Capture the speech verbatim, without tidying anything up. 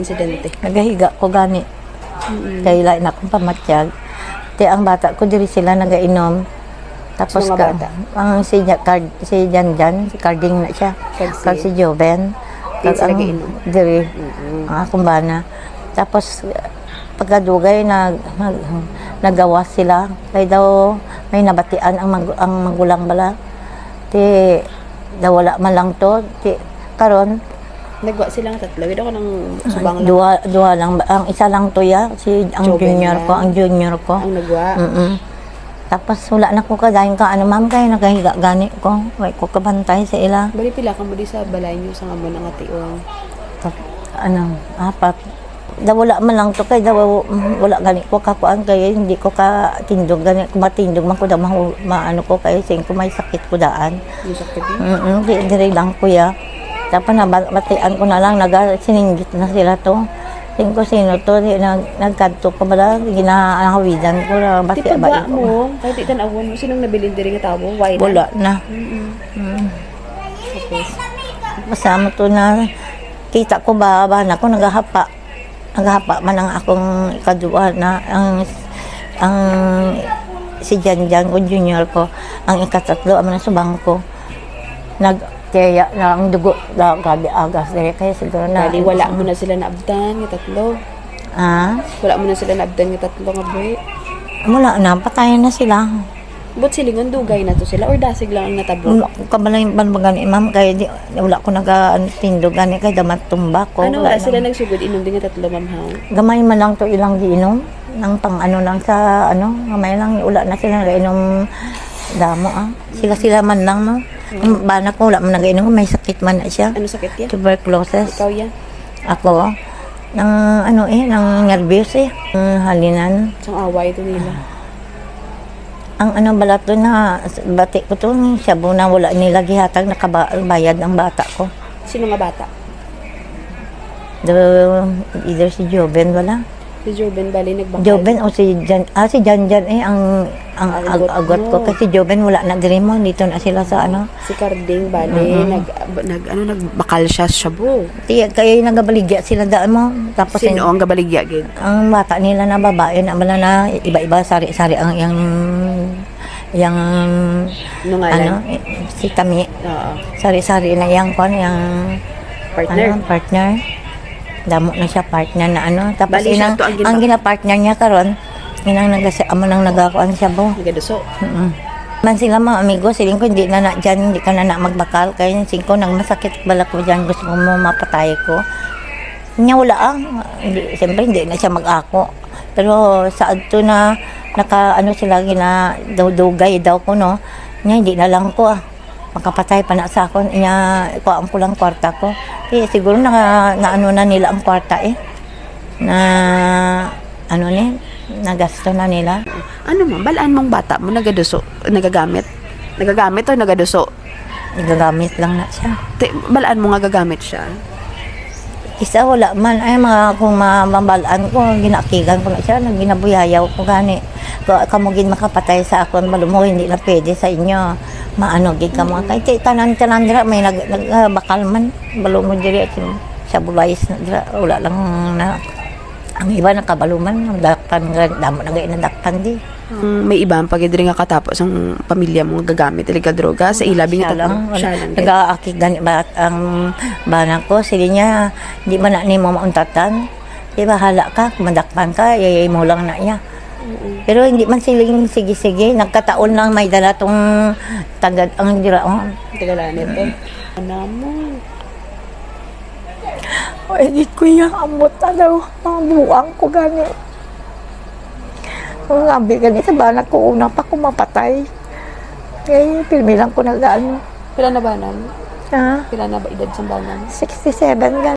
Insidente. Nagahiga ko gani. Mm-mm. Kay lain akong pamatyag. Ti ang bata ko, diri sila nagainom. Tapos Sino nga ka, bata? Ang si Ja-, Card-, si Janjan, si Carding na siya. Kag si Kag si Joven. Di Kag sila ang nagainom? Diri, Mm-mm. ang akong bana. Tapos, pagkadugay, nag-, nag-, nagawas sila. Kay daw, may nabatian ang mag-, ang magulang bala. Ti, daw wala man lang to. Ti, karon, Nagwa sila nga tatlo. Gid ako nang subang lang. Duha, duha lang. Ang isa lang to, ya. Si, ang Joven junior lang. Ko, ang junior ko. Ang nagwa. Mm-mm. Tapos wala na ko kadayon ka, ano, ma'am, kay nagahiga gani ko. Wala ko kabantay sa ila. Bali, pila ka mo di sa balay niyo sa nga mo nangationg? Tap-, ano, apat. Daw wala man lang to kay daw, mm, wala gani ko kakuan kay hindi ko katindog gani. Kung matindog man ko daw mahu-, maano ko kay sing ko may sakit ko daan. Yung sakit mo? Mm, di, diri lang, kuya. Tapos nabatian ko na lang, naga-, sininggit na sila to. Tingin ko, "Sino to?" Di, nag-, nagkadto ko bala, ginahawidan ko na, Di bati-, pagwa bai ko. Mo, kahit di tan-awon mo, sinong nabilin diri nga tawo? Why Wala na? Na. Mm-mm. Mm. Tapos? Basta mo to na, kita ko ba, ba na ko, nagahapa. Nagahapa man ang akong ikaduha na, ang, ang si Janjan ko, junior ko, ang ikatatlo, ang mga subang ko. Nagtiya na ang dugo, na, grabe agas diri, kaya siguro na, Bali, wala mo na sila naabtan nga tatlo? Ha? Wala mo na sila naabtan nga tatlo nga buhi? Wala na, patayan na sila. But silingon, dugay na to sila or dasig lang ang natabo? Wala ko kabalay ban baga ni ma'am, kay di, wala ko naga, ano, tindog gani, kay damat tumba ko, Ano, wala wala sila lang. Nagsugod inom din nga tatlo, ma'am, ha? Gamay man lang to ilang giinom. Ang pang ano lang sa, ano, gamay lang, wala na sila nagainom damo, ah. Sila-sila man lang, no? Mm. Ang bana ko, wala man nagainom, may sakit man na siya. Ano sakit yan? Tuberculosis. Ikaw yan? Ako, nang ano eh, nang nervyos eh. Ang halinan. Sang away ito nila. Ang ano bala to na, bati ko to, shabu na wala nila gihatag, nakabayad ang bata ko. Sino nga bata? The, either si Joven wala. Si Joven, bali, nagbakal. Joven o si Jan, ah, si Janjan eh, ang, ang Ang ag-, agot agot ko. Mo. Kasi Joven wala na diri mo, dito na sila sa ano. Si Carding, bali, Mm-mm. nag-, nag-, ano, nagbakal siya sa shabu. Ti, kay nagabaligya sila daan mo. Tapos Sino yung ang gabaligya, gid? Ang bata nila na babae na, wala na, iba-iba, sari-sari ang yang, yang, Nungalan? Ano, eh, si Tami. Oo. Sari-sari na yang kwan, yang, Partner? Ano, partner. Damo na siya partner na ano. Tapos Bali siya inang, to ang gina- ang gina-partner niya karon, inang nagasi-, amo nang nagakuan siya, bo. Nagaduso. Mm-mm. Man sila, mga amigo, siling ko, "Hindi na na dyan, hindi ka na na magbakal." Kaya yung singko, nang masakit bala ko dyan, gusto ko mo mapatay ko. Niya wala ang, hindi, siyempre, hindi na siya mag-ako. Pero sa adto na, naka, ano sila, gina, dugay daw ko, no? Niya, hindi na lang ko, ah. Makapatay pa na sa akon, iya, kuhaan ko lang kwarta ko. Eh, siguro na, na ano na nila ang kwarta, eh. Na, ano ni, nagasto na nila. Ano mo, balaan mong bata mo, nagaduso, nagagamit? Nagagamit o nagaduso? Nagagamit lang na siya. Ti-, balaan mo nga gagamit siya? Isa wala man, ay, mga, kung ma-, mabalaan ko, ginakigan ko na siya, nag-, ginabuyayaw ko gani. Ko, kamo gid makapatay sa akon, balo mo, hindi na pwede sa inyo. Maano gid kamo. Mm. Kay ti-, tanan, tanan dira, may nag-, nag-, ah, bakal man. Balo mo diri, at yung sa Bulais na dira, wala lang na, ang iba nakabalo man, nadakpan nga, damo na gani nadakpan di. Mm, may iban pa gid diri nga katapo sang pamilya mo nga gagamit diri ka droga sa ila, bing Siya lang, siya lang gid. Nagaakig gani ba ang bana ko, sige niya, "Di man na nimo mauntatan. Di bahala ka, kung madakpan ka, iyayay mo lang na iya." Mm-mm. Pero hindi man siling sige-sige, nagkataon lang may dala tong tagad ang dira, oh. Tagalanit, eh. Ano mo? Ay, di ko iya, ambot na daw. Mga buang ko gani. Ang abi gani sa bana ko, una pa ko mapatay. Eh, pirmi lang ko nag-ano. Pila na bana mo? Ha? Pila na ba edad sa bana mo? Sixty-seven gani.